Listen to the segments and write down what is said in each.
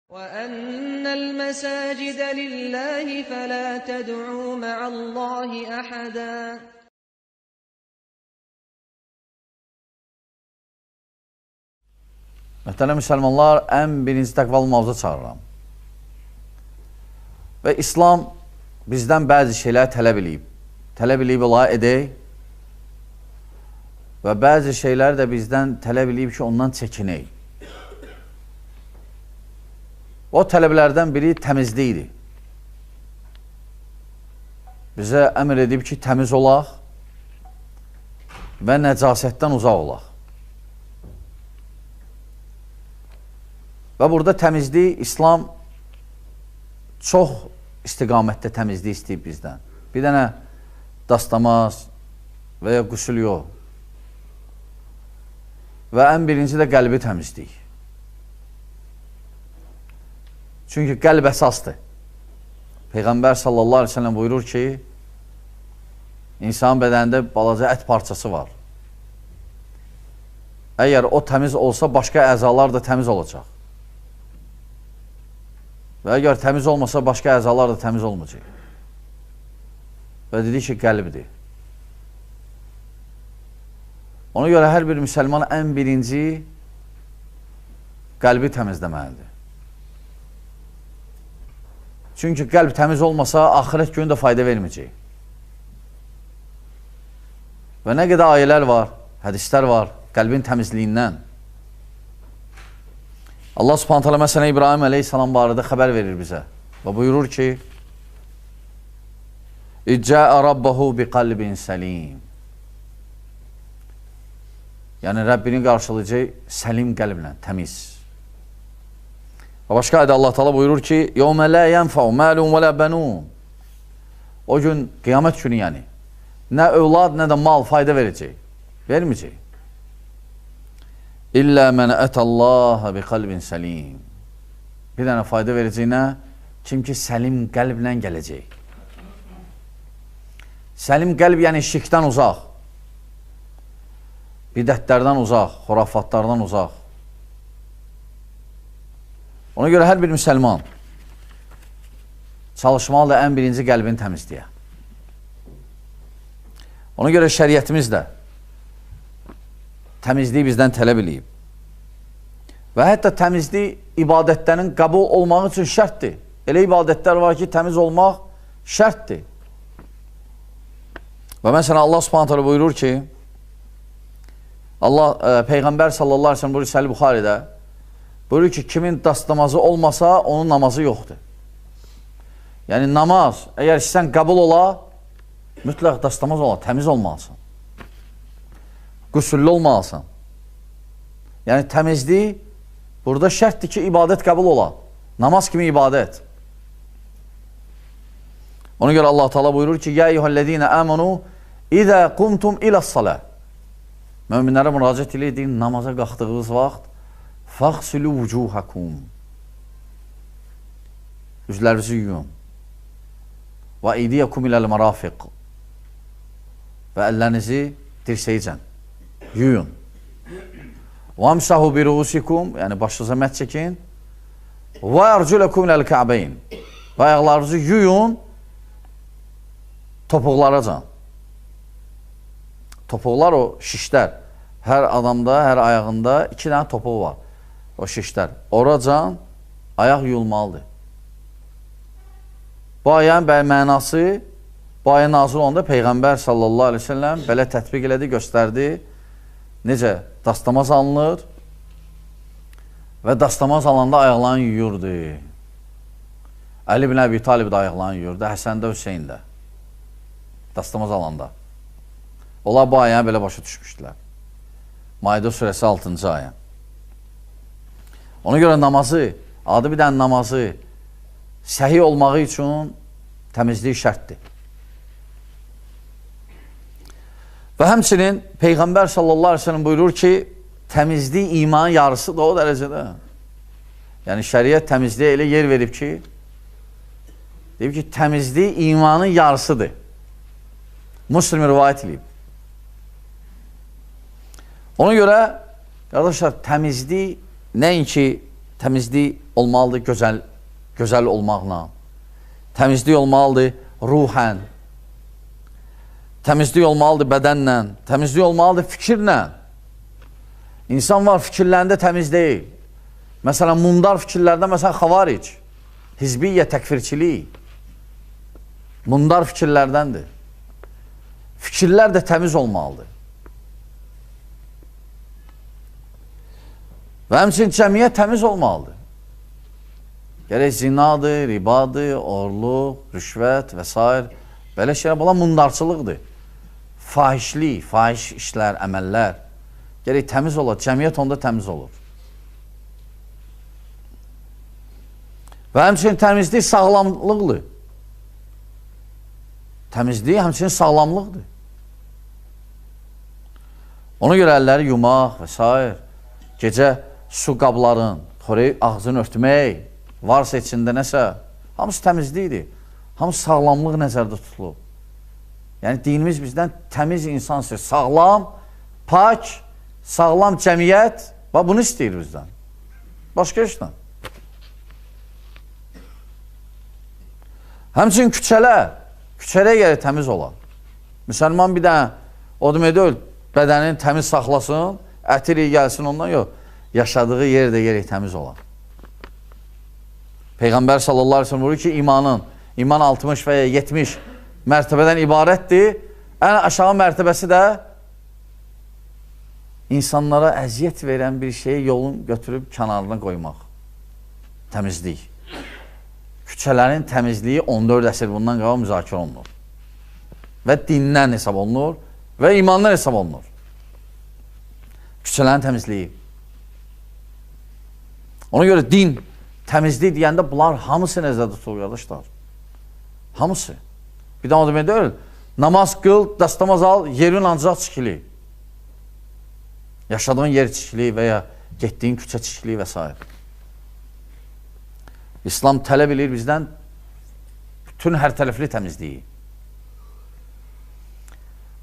وَأَنَّ الْمَسَاجِدَ لِلَّهِ فَلَا تَدْعُوا مَعَ اللَّهِ أَحَدًا. Möhtərəm müsəlmanlar, ən birinci təqvalı olmağınıza çağırıram. Və İslam bizdən bəzi şeylər tələb eləyib. Tələb eləyib ola edək və bəzi şeylər də bizdən tələb eləyib ki, ondan çəkinək. O tələblərdən biri təmizlikdir. Bizə əmr edib ki, təmiz olaq və nəcasətdən uzaq olaq. Və burada təmizlik, İslam çox istiqamətdə təmizlik istəyib bizdən. Bir dənə dastamaz və ya qüsül yox. Və ən birinci də qəlbi təmizlik. Çünki qəlb əsasdır. Peyğəmbər sallallahu aleyhi ve sellem buyurur ki, insan bədənində balaca ət parçası var. Əgər o təmiz olsa, başqa əzalar da təmiz olacaq. Və əgər təmiz olmasa, başqa əzalar da təmiz olmayacaq. Və dedi ki, qəlbdir. Ona görə hər bir müsəlman ən birinci qəlbi təmizləməlidir. Çünki qəlb təmiz olmasa, axirət günü də fayda verməyəcək. Və nə qədər ayələr var, hədislər var qəlbin təmizliyindən. Allah Subhanahu taala məsələn İbrahim əleyhissalam barədə xəbər verir bizə və buyurur ki: "İccəə rabbahu biqalbin səlim." Yəni Rəbbini qarşılayacaq səlim qəlblə, təmiz. Və başqa ayədə Allah Taala buyurur ki: "Yevmə la yenfa'u malun və la benun." O gün qiyamət günü, yəni nə övlad, nə də mal fayda verəcək, verməyəcək. İllə mən ətəllaha bi qalbin səlim. Bir dənə fayda verəcəyinə kim ki səlim qəlblə gələcək. Səlim qəlb yəni şirkdən uzaq, bidətlərdən uzaq, xurafatlardan uzaq. Ona görə hər bir müsəlman çalışmalıdır ən birinci qəlbini təmizləyə. Ona görə şəriətimiz də təmizliyi bizdən tələb eləyib. Və hətta təmizlik ibadətlərin qəbul olmağı üçün şərtdir. Elə ibadətlər var ki, təmiz olmaq şərtdir. Və məsələn Allah Subhanahu taala buyurur ki, Allah Peyğəmbər sallallahu əleyhi və səlləm buyurur Səhih Buxaridə, buyurur ki, kimin dastamazı olmasa onun namazı yoxdur. Yəni namaz, əgər sən qəbul ola, mütləq dastamaz ola, təmiz olmalısan. Qüsüllü olmalısan. Yəni təmizlik burada şərtdir ki, ibadət qəbul ola. Namaz kimi ibadət. Ona görə Allah Teala buyurur ki: "Ya eyyuhellezine amenu iza qumtum ilə's-salah." Möminlərə müraciət eləyir, deyir, namaza qalxdığınız vaxt fəğsilu vucuhakum. Üzlərinizi yuyun. Və eydiyakum iləl-marafiq. Və əllərinizi dirsəyicən yuyun. Vamsahu bi ruusikum, yəni başınıza mət çəkin. Və arculakum iləl-ka'beyn. Və ayaqlarınızı yuyun topuqlaracan. Topuqlar o şişlər. Hər adamda, hər ayağında iki dənə topuq var. O şişlər. Oracan ayaq yuyulmalıdır. Bu ayənin mənası, bu ayə nazil olanda Peyğəmbər sallallahu aleyhi ve sellem belə tətbiq elədi, göstərdi. Necə dastamaz alınır və dastamaz alanda ayaqlarını yuyurdu. Əli ibn Əbi Talib də ayaqlarını yuyurdu, Həsən də, Hüseyn də dastamaz alanda. Onlar bu ayəni belə başa düşmüşdülər. Maidə surəsi 6-cı ayə. Ona görə namazı, adi bir dənə namazı səhih olmağı üçün təmizlik şərtdir. Və həmçinin Peyğəmbər sallallahu aleyhi ve sellem buyurur ki, təmizlik imanın yarısıdır o dərəcədə. Yəni şəriət təmizliyə elə yer verib ki, deyib ki, təmizlik imanın yarısıdır. Müslim rivayət eləyib. Ona görə, qardaşlar, təmizlik, nəinki təmizlik olmalıdır gözəl, gözəl olmaqla. Təmizlik olmalıdır ruhən. Təmizlik olmalıdır bədənlə. Təmizlik olmalıdır fikirlə. İnsan var fikirlərində təmiz deyil. Məsələn, mundar fikirlərdə, məsələn, xavaric, hizbiyyə, təkfirçilik. Mundar fikirlərdəndir. Fikirlər də təmiz olmalıdır. Və həmçinin cəmiyyət təmiz olmalıdır. Gərək zinadır, ribadır, oğurluq, rüşvət və s. Belə şeylər, bunlar mundarçılıqdır. Fahişlik, fahiş işlər, əməllər. Gərək təmiz olar, cəmiyyət onda təmiz olur. Və həmçinin təmizlik sağlamlıqdır. Təmizlik həmçinin sağlamlıqdır. Ona görə əlləri yumaq və s. Gecə su qabların, xörək ağzını örtmək, varsa içində nəsə, hamısı təmizlikdir. Hamısı sağlamlıq nəzərdə tutulub. Yəni dinimiz bizdən təmiz insan istəyir. Sağlam, pak, sağlam cəmiyyət, bax bunu istəyir bizdən. Başqa işlə. Həmçinin küçələr, küçələr gərək təmiz olar. Müsəlman bir dənə o demək deyil, bədənini təmiz saxlasın, ətir iyi gəlsin ondan yox. Yaşadığı yer də gərək təmiz olar. Peyğəmbər sallallahu əleyhi və səlləm buyurur ki, iman 60 və ya 70 mərtəbədən ibarətdir. Ən aşağı mərtəbəsi də insanlara əziyyət verən bir şeyi yolun götürüb kənarına qoymaq. Təmizlik. Küçələrin təmizliyi 14 əsr bundan qabaq müzakirə olunur. Və dindən hesab olunur və imandan hesab olunur. Küçələrin təmizliyi. Ona görə din, təmizlik deyəndə bunlar hamısı nəzərdə tutulur, qardaşlar. Hamısı. Bir daha o demək deyil, namaz qıl, dəstəmaz al, yerin ancaq çikili. Yaşadığın yer çikili və ya getdiyin küçə çikili və s. İslam tələb eləyir bizdən bütün hər tərəfli təmizliyi.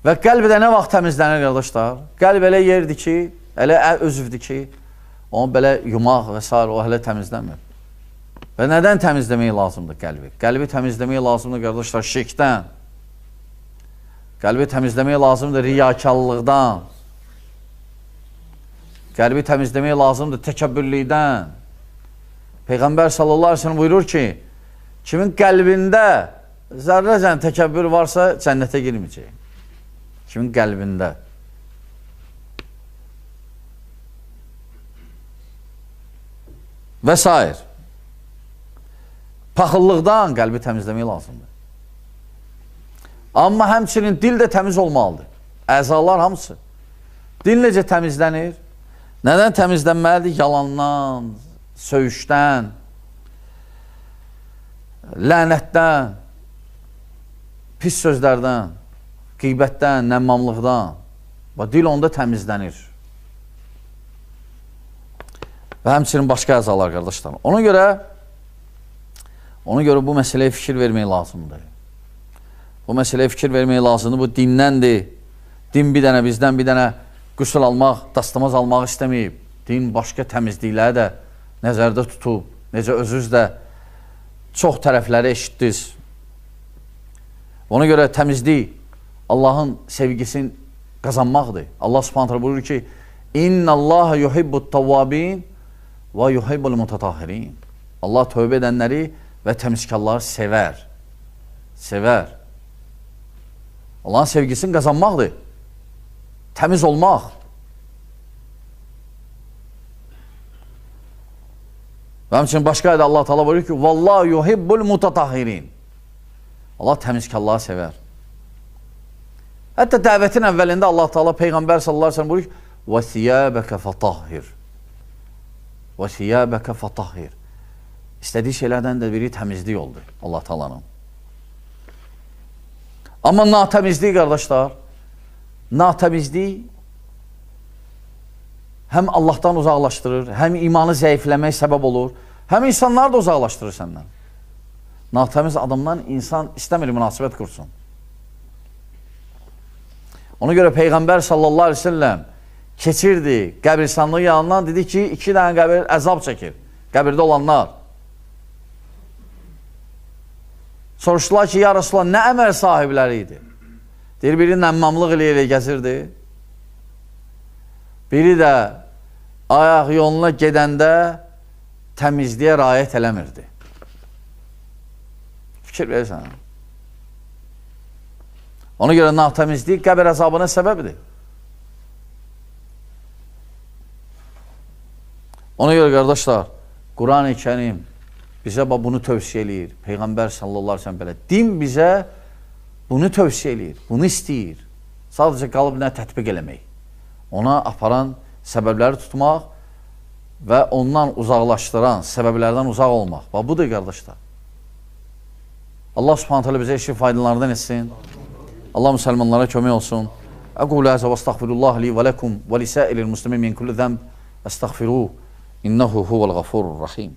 Və qəlb də nə vaxt təmizlənir, qardaşlar? Qəlb elə yerdir ki, elə özüdür ki, onu belə yumaq və s. o hələ təmizlənmir. Və nədən təmizləmək lazımdır qəlbi? Qəlbi təmizləmək lazımdır, qardaşlar, şirkdən. Qəlbi təmizləmək lazımdır riyakarlıqdan. Qəlbi təmizləmək lazımdır təkəbbürlükdən. Peyğəmbər sallallahu əleyhi və səlləm buyurur ki, kimin qəlbində zərrəcən təkəbbür varsa cənnətə girməyəcək. Kimin qəlbində. Və s. Paxıllıqdan qəlbi təmizləmək lazımdır. Amma həmçinin dil də təmiz olmalıdır. Əzalar hamısı. Dil necə təmizlənir? Nədən təmizlənməlidir? Yalandan, söyüşdən, lənətdən, pis sözlərdən, qeybətdən, nəmmamlıqdan. Və dil onda təmizlənir. Və həmçinin başqa əzalar, qardaşlar. Ona görə bu məsələyə fikir vermək lazımdır. Bu məsələyə fikir vermək lazımdır. Bu dindəndir. Din bir dənə bizdən bir dənə qüsül almaq, dastamaz almaq istəməyib. Din başqa təmizlikləri də nəzərdə tutub. Necə özünüz də çox tərəfləri eşitdiniz. Ona görə təmizlik Allahın sevgisini qazanmaqdır. Allah Subhanahu taala buyurur ki: "İnnallaha yuhibbut tawwabin və yuhibbul mutatahhirin." Allah tövbə edənləri və təmizkarları sevər. Sevər. Allahın sevgisini qazanmaqdır. Təmiz olmaq. Və həmçinin başqa ayədə Allah Teala buyurur ki: "Vallahu yuhibbul mutatahhirin." Allah təmizkarları sevər. Hətta dəvətin əvvəlində Allah Teala Peyğəmbər sallallahu əleyhi və səlləm buyurur ki: "Və siyabaka fatahhir." Və siyabaka fatahhir. İstədiyi şeylərdən də biri təmizlik oldu Allah Taala'nın. Amma natəmizlik, qardaşlar, natəmizlik həm Allahdan uzaqlaşdırır, həm imanı zəifləmək səbəb olur, həm insanları da uzaqlaşdırır səndən. Natəmiz adamdan insan istəmir münasibət qursun. Ona görə Peyğəmbər sallallahu əleyhi və səlləm keçirdi qəbristanlığı yanından, dedi ki, 2 dənə qəbir əzab çəkir. Qəbirdə olanlar. Soruşdular ki, ya Rəsulullah, nə əməl sahibləri idi? Deyir, biri nəmmamlıq elə gəzirdi. Biri də ayaq yoluna gedəndə təmizliyə riayət eləmirdi. Fikir verirsən. Ona görə natəmizlik qəbir əzabına səbəbdir. Ona görə qardaşlar, Quran-ı Kərim bizə bunu tövsiyə eləyir. Peyğəmbər sallallahu aleyhi ve sellem belə. Din bizə bunu tövsiyə eləyir, bunu istəyir. Sadəcə qalıb nə tətbiq eləmək. Ona aparan səbəbləri tutmaq və ondan uzaqlaşdıran səbəblərdən uzaq olmaq. Bax, budur qardaşlar. Allah subhanahu teala bizə eşi faydalardan etsin. Allah müsəlmanlara kömək olsun. Əqulu həzə və əstəğfirullah li və ləkum və lisairil muslimin min kulli zənb əstəğfiruh. İnnehu huvel gafurur rahim.